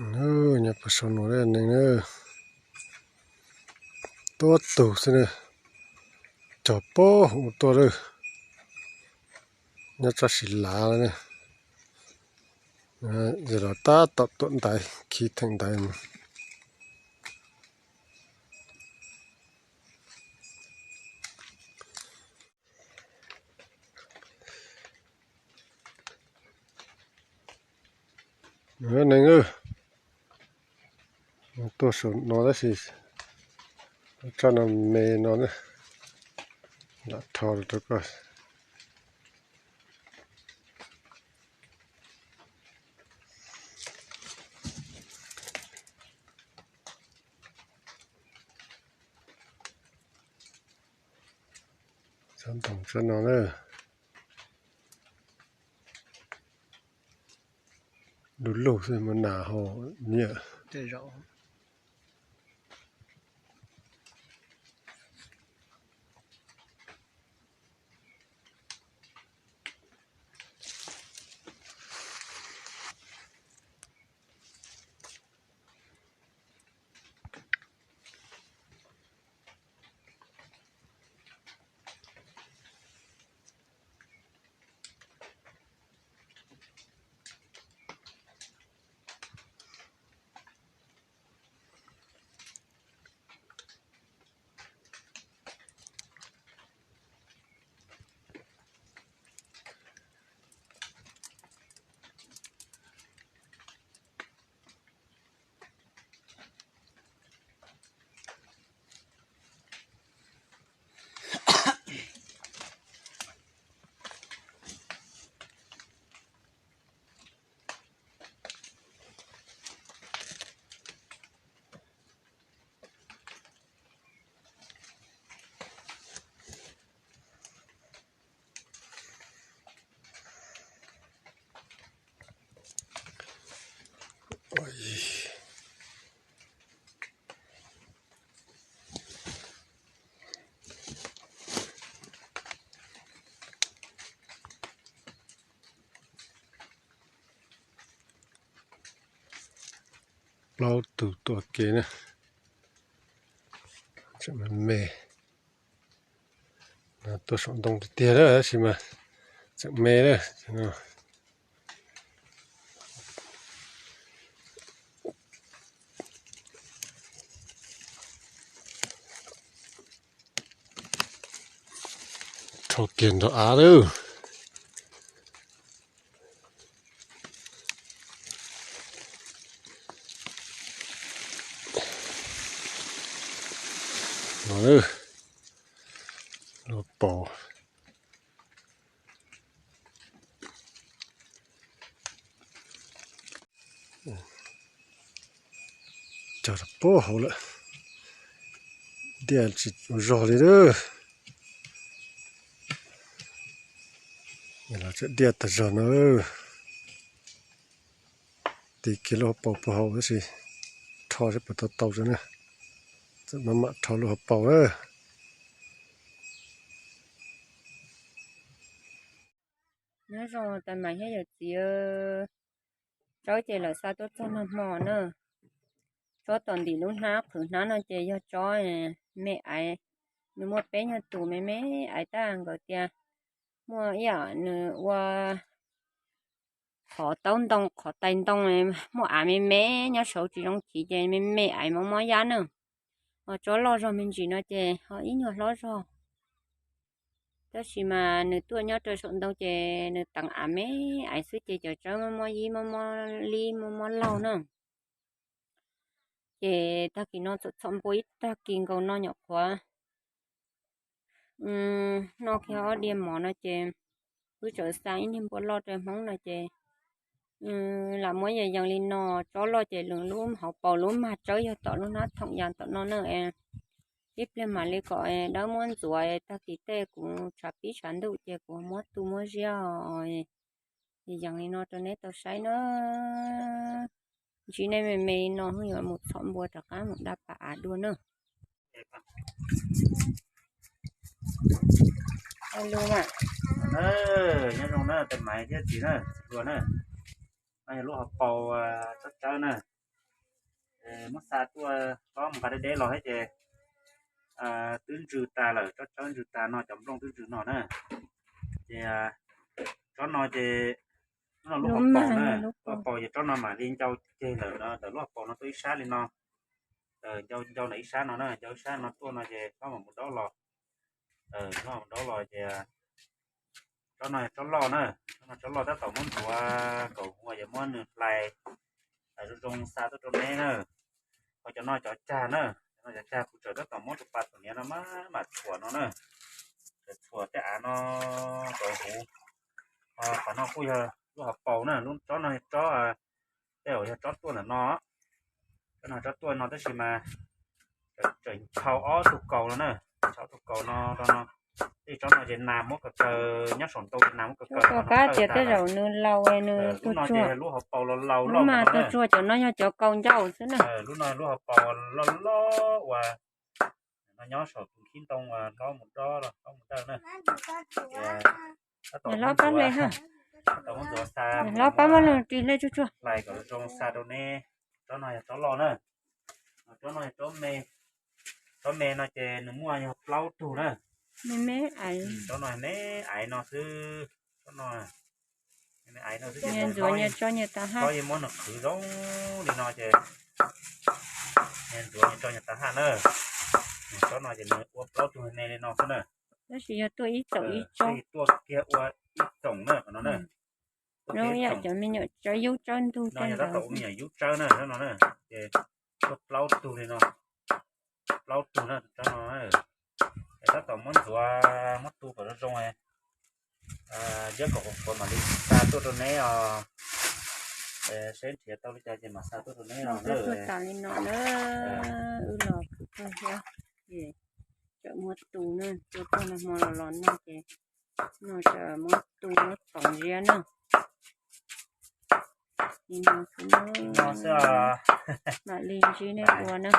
Nyob puag saum no neeg na, tuab tug xwb na, cog puag hauv tuaj lawm, nyob tsob siv lav na. Yog los tab tom tuam ntaiv khi theem ntaiv mus. Neeg, tuaj saum no tab sis tsob no me no na, lam rho rau koj. Tsob ntoo tsob no na, du lug xwb mas nas ho nyiam. Plaub tug tuaj kev na, tseem me me. Tuaj saum ntoo tiag tiag na tab sis mas tseem me na. Rho kiag nrog av lawm. No, luag paus. Cog rau puag hauv lawm, diaj tsis ua zog li lawm. Los tseem diaj tag zog no. Tig kiag lub hauv paus puag hauv tab sis rho seb puas tau tau tso na. Txawm maj mam rho lub hauv paus na. Nyob zoo tais mas thiab yawm txiv, tsawb ces lawm xa tuaj txog nag hmo na. Tsob tom ntim lub hnab qhwv hnab no ces yog tsob me aiv, nws muaj peb nyuag tus me me aiv tag, nkawd tias muaj ib yam nws ua qhov taub ntoo qhov tais ntoo, muaj av me me nyob saud tsis zoo chiv ces me me aiv mob mob yab na. Ho tsob loj zog me ntsis no ces ho ib nyuag hlob zog. Tab sis mas nws tuaj nyob rau saum ntoo ces nws teev av me aiv xwb ces cov tsawb mob mob yib mob mob lib mob mob laug na. Ces tag kis no txom txom npua ib tag kis nkaus no nyuam qhuav noj kiag ob diav mov no ces wb txawm xa ib niag npua loj rau Hmoob no ces lam muab yees yees li no. Tsob loj ces lwm lub hauv paus lub mag tsawb yog tom lub hnab thoom yas tom no na. Ib pliag mam li kom dawb muab ntxuav, tag kis tej kuv tshav pib tshav ntuj ces kuv muab tu muab ziab. Ces yees li no rau neb tau saib na. Ntsib nej me me li no yuav mus txhom npua rov qab mus dab pas av dua na. Nyob zoo na, tais maiv thiab txiv na, txiv hluas na. No yog lub hauv paus tsob tsawb na. Muab xa tuaj, tsob mus nqa deb deb los thiab ces twb ntsws tas lawm, tsob tsawb ntsws tas no, cov nplooj twb ntsws no na. Ces tsob no ces lub no lub hauv paus na, lub hauv paus ces tsob no mam li ncau ceg lawm ntawm lub hauv paus no tuaj ib sab li no. Ncau ncau ntawm ib sab no na, ncau ib sab no tuaj no ces tsob mam mus dob los. Tsob mam mus dob los ces tsob no yog tsob loj na, tsob no tsob loj tab tom muab ntxuav kom huv, yog muab nws hlais zoo zoo xa tuaj rau neb na. Ho cov no cov cag na, cov no cov cag kuv tseem tab tom muab tus pas thaum niam no mam mam txhuam no na. Txhuam tej av no kom huv. Qhov no kuj yog lub hauv paus na, lub tsob no yog tsob, tej zaum yog tsob tuaj ntawm no. Tsob no tsob tuaj no tab sis mas tseem ntshaus ob tug kaus no na, ntshaus ob tug kaus no rau no. Tej tsob no ces nas muab kaw kaw, nyob saum ntoo ces nas muab kaw kaw. Kab tias tej zaum nws laus nws tuag tsuag. Lub hauv paus laus laus loj mas tuag tsuag, cov no yog cov kaus ncauj xwb na. Lub no lub hauv paus loj loj uas no nyob saum tus khib ntoo uas hlob mus dob los hlob mus dawj na. Hlob pab le ha. Hlob pab muab lug ris hle tsuag tsuag. Hlais kom zoo xa rau neb. Tsob no yog tsob loj na. Tsob no yog tsob me. Tsob me no ces nws muaj yog plaub tug na. Me me aiv. Tsob no me aiv no xwb. Tsob no me aiv no xwb ces nyias ntxuav nyias tso nyias tav haj. Tsob yeej muab nws qhwv zoo li no ces nyias ntxuav nyias tso nyias tav haj na. Tsob no ces nws ua plaub tug me li no xwb na. Tab sis yog tuaj ib tsoom ib tsob, tuaj kiag ua ib tsoom na no na. Zoo ib yam cov me nyuam tsawb yub tsawb ntug no, yog tab tom ua me nyuam yub tsawb na no na. Ces tuaj plaub tug li no, plaub tug na tsob no. Es tab tom muab ntxuav muab tu kom zoo zoo, ziab kom qhuav qhuav mam li xa tuaj rau neb os. Seb nrhiav tau li cas ces mam xa tuaj rau neb os. Tuaj tas li no na, wb los khwv kawg thiab. Ces tseem muab tu na, tuaj txog nag hmo los los noj ces no tseem muab tu muab toov ziab na. Li no xwb na, mam li ntsib nej dua na.